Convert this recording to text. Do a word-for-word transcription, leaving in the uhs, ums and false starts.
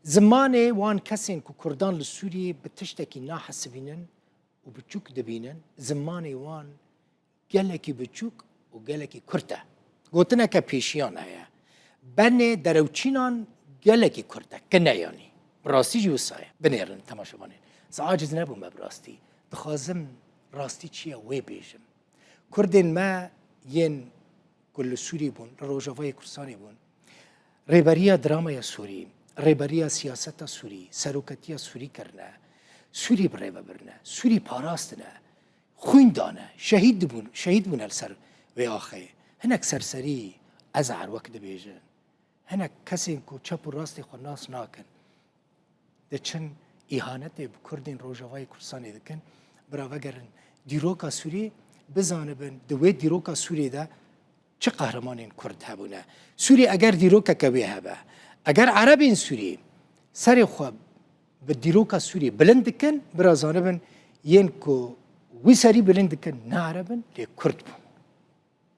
Zimanê wan kesên ku Kurdan li Sûriyê bi tiştekî nahesibînin û biçûk dibînin, zimanê wan gelekî biçûk û gelekî kurt e. Gotineke pêşiyan heye. Benê derewçînan gelekî kurt e, kine yanî. Bi rastî jî wisa ye. Binêrin temaşevanên. Ez aciz nebûme bi rastî. Dixwazim rastî çi ye wê bêjim. Kurdên me yên ku li Sûrî bûn, li Rojavayê Kurdistanê bûn, rêberiya dramaya Sûrî, rêberiya siyaseta Sûrî, seroketiya Sûrî kirine, Sûrî bi rê ve birine, Sûrî parastine, xwîn dane, şehîd dibûn, şehîd bûne li ser vê axê. Hinek serserî ez ê her wek dibêjin. Hinek kesên ku çep û rastê xwe nas nakin, diçin îhanetê bi Kurdên Rojavayê Kurdistanê dikin. Bira vegerin dîroka Sûrî, bizanibin di wê dîroka Sûrî de çi qehremanên Kurd hebûne. Sûrî eger dîrokeke wê hebe, eger Erebên Sûrî serê xwe bi dîroka Sûrî bilind dikin, bira zanibin yên ku wî serî bilind dikin ne Ereb in, lê Kurd bûn.